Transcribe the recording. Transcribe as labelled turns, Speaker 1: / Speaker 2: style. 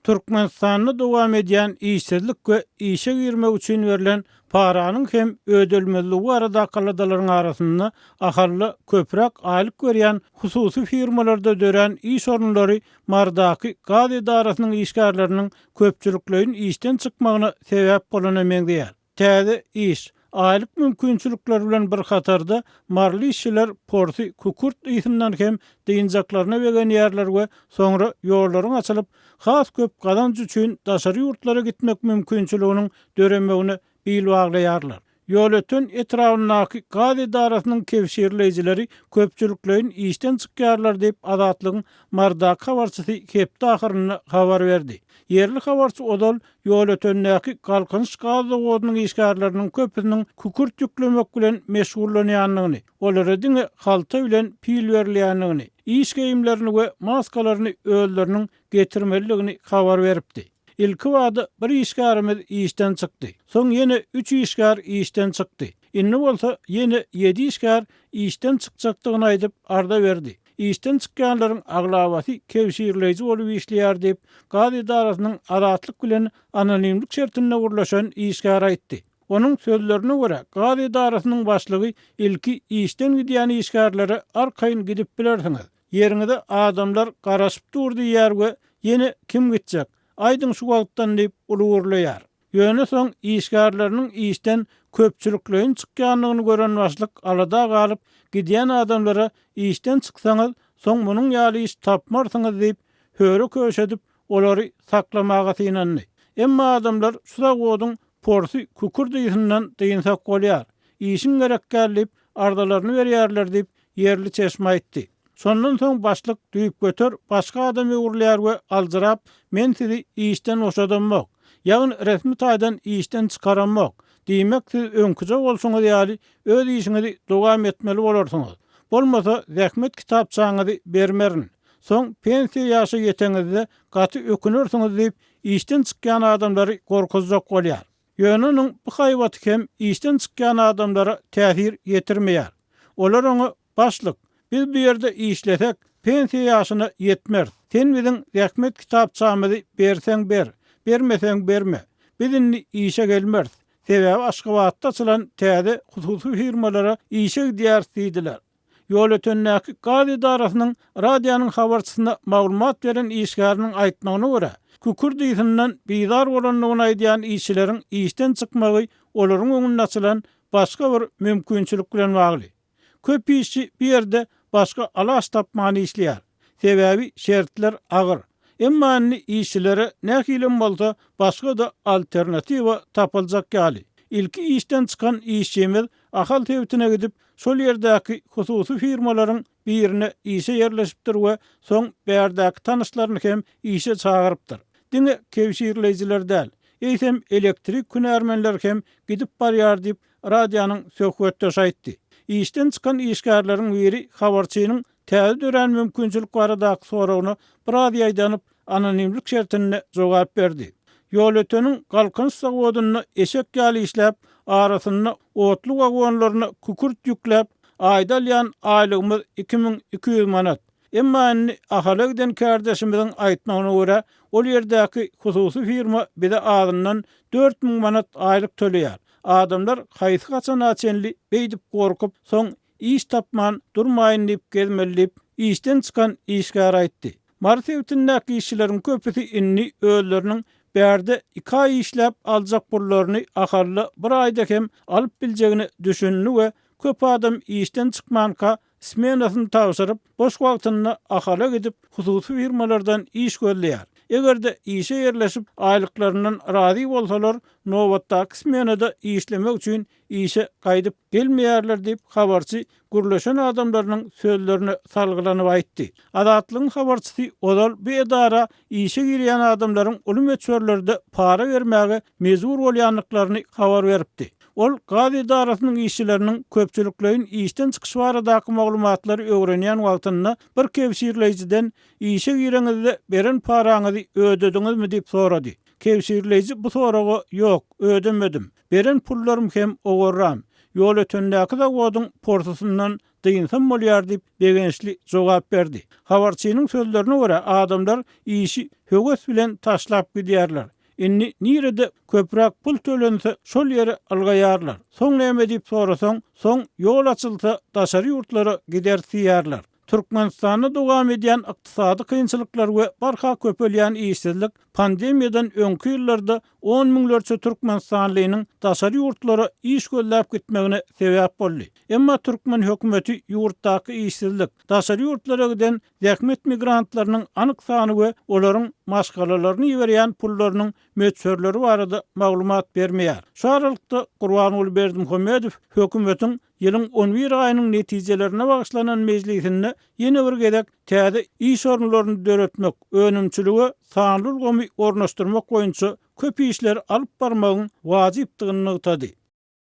Speaker 1: Türkmenistanda dowam edýän işsizlik we işe girmek üçin berlen paranyň hem ödelmezligi baradaky aladalaryň arasynda Ahalda köpräk aýlyk berýän hususy firmalarda dörän iş orunlary Marydaky gaz edarasynyň işgärleriniň köpçülikleýin işden çykmagyna sebäp bolana meňzeýär. Täze iş, aýlyk mümkinçilikleri bilen bir hatarda maryly işçiler porsy kükürt ysyndan hem dynjaklaryna begenýärler we soňra ýollaryň açylyp, has köp gazanç üçin daşary ýurtlara gitmek mümkinçiliginiň döremegine bil baglaýarlar. Ýolöten etrabyndaky gaz edarasynyň kebşirleýjileri köpçülikleýin işden çykýarlar diýip, Azatlygyň Marydaky habarçysy hepde ahyrynda habar berdi. Ýerli habarçy ozal Ýolötendäki Galkynyş gaz zawodynyň işgärleriniň köpüsiniň kükürt ýüklemek bilen meşgullanýandygyny, olara diňe halta bilen pil berilýändigini, iş geýimlerini we maskalaryny özleriniň getirmelidigini habar beripdi. Ilkibada bir işgärimiz işden çykdy. Soň ýene üç işgär işden çykdy. Indi bolsa ýene ýedi işgär işden çykjakdygyny aýdyp, arza berdi. Işden çykýanlaryň aglabasy kebşirleýji bolup işleýär diýip, gaz edarasynyň Azatlyk bilen anonimlik şertinde gürleşen işgäri aýtdy. Onuň sözlerine görä, gaz edarasynyň başlygy ilki işden gidýän işgärlere arkaýyn gidip bilersiňiz, ýeriňize adamlar garaşyp dur diýýär we ýene kim gitjek, aýdyň şu wagtdan diýip uly gürleýär. Ýöne soň işgärleriniň işden köpçülikleýin çykýandygyny gören başlyk alada galyp, gidýän adamlara işden çyksaňyz, soň munuň ýaly iş tapmarsyňyz diýip, höre-köşe edip, olary saklamaga synandy. Emma adamlar şu zawodyň porsy kükürt ysyndan dynsak bolýar, işiň gerek däl diýip, arzalaryny berýärler diýip, ýerli çeşme aýtdy. Şondan soň başlyk düýpgöter başga adam öwrülýär we aljyrap, Men sizi işden boşadamok. Ýagny resmi taýdan işden çykaramok. Diýmek siz öňküje bolşuňyz ýaly öz işiňizi dowam etmeli bolarsyňyz. Bolmasa zähmet kitapçaňyzy bermerin. Soň pensiýa ýaşa ýeteňizde gaty ökünersiňiz diýip, işden çykýan adamlary gorkuzjak bolýar. Ýöne onuň bu haýbaty hem işden çykýan adamlara täsir ýetirmeýär. Olar oňa, Başlyk, biz bu ýerde işlesek, pensiýa ýaşyna ýetmeris. Sen biziň zähmet kitapçamyzy berseň ber, bermeseň berme. Biz indi işe gelmeris. Sebäbi Aşgabatda açylan täze hususy firmalara işe gidýäris diýdiler. Ýolötendäki gaz edarasynyň radionyň habarçysyna maglumat beren işgäriniň aýtmagyna görä, kükürt ysyndan bizar bolandygyny aýdýan işçileriň işden çykmagy olaryň öňünde açylan başga bir mümkinçilik bilen bagly. Köp işçi bu ýerde başga alaç tapman işleýär. Sebäbi şertler agyr. Emma indi işçilere nähilem bolsa başga-da alternatiwa tapyljak ýaly. Ilki işden çykan işçimiz Ahal sebitine gidip, şol ýerdäki hususy firmalaryň birine işe ýerleşipdir we soň bärdäki tanyşlaryny hem işe çagyrypdyr. Diňe kebşirleýjiler däl, eýsem elektrik hünärmenleri hem gidip barýar diýip, radionyň söhbetdeşi aýtdy. Işden çykan işgärleriň biri habarçynyň täze dörän mümkinçilik baradaky soragyna biraz ýaýdanyp, anonimlik şertinde jogap berdi. Ýolöteniň Galkynyş zawodynda eşek ýaly işläp, arasynda otly wagonlaryna kükürt ýükläp, aýda alýan aýlygymyz 2200 manat. Emma indi Ahala giden kärdeşimiziň aýtmagyna görä, ol ýerdäki hususy firma bize azyndan 4000 manat aýlyk töleýär. Adamlar haýsy haçana çenli beýdip gorkup, soň Iş tapman durmaýyn diýip gezmeli diýip, işden çykan işgär aýtdy. Mary sebitindäki işçileriň köpüsi indi özleriniň bärde iki aý işläp aljak pullaryny Ahalda bir aýda hem alyp biljegine düşündi we köp adam işden çykmanka smenasyny tabşyryp, boş wagtynda Ahala gidip, hususy firmalardan iş gözleýär. Eger-de işe ýerleşip, aýlyklaryndan razy bolsalar, nobatdaky smenada işlemek üçin işe gaýdyp gelmeýärler diýip, habarçy gürleşen adamlarynyň sözlerine salgylanyp aýtdy. Azatlygyň habarçysy ozal bu edara işe girýän adamlaryň uly möçberlerde para bermäge mejbur bolýandyklaryny habar beripdi. Ol gaz edarasynyň işçileriniň köpçülikleýin işden çykyşy baradaky maglumatlary öwrenýän wagtynda bir kebşirleýjiden işe gireňizde beren paraňyzy ödediňizmi diýip sorady. Kebşirleýji bu soraga ýok, ödemedim. Beren pullarym hem owarram. Ýolötendäki zawodyň porsusyndan dynsam bolýar diýip, begençli jogap berdi. Habarçynyň sözlerine görä, adamlar işi höwes bilen taşlap gidýärler. Indi nirede köpräk pul tölense, şol ýere ylgaýarlar. Soň näme diýip sorasaň, soň ýol açylsa daşary ýurtlara gideris diýýärler. Türkmenistanda dowam edýän ykdysady kynçylyklar we barha köpelýän işsizlik pandemiýadan öňki ýyllarda on müňlerçe türkmenistanlynyň daşary ýurtlara iş gözläp gitmegine sebäp boldy. Emma türkmen hökümeti ýurtdaky işsizlik, daşary ýurtlara giden zähmet migrantlarynyň anyk sany we olaryň maşgalalaryna iberýän pullarynyň möçberleri barada maglumat bermeýär. Şu aralykda, Gurbanguly Berdimuhamedow hökümetiň ýylyň on bir aýynyň netijelerine bagyşlanan mejlisinde ýene bir gezek täze iş orunlaryny döretmek, önümçilige sanly ulgamy ornaşdyrmak boýunça köp işleri alyp barmagyň wajypdygyny nygtady.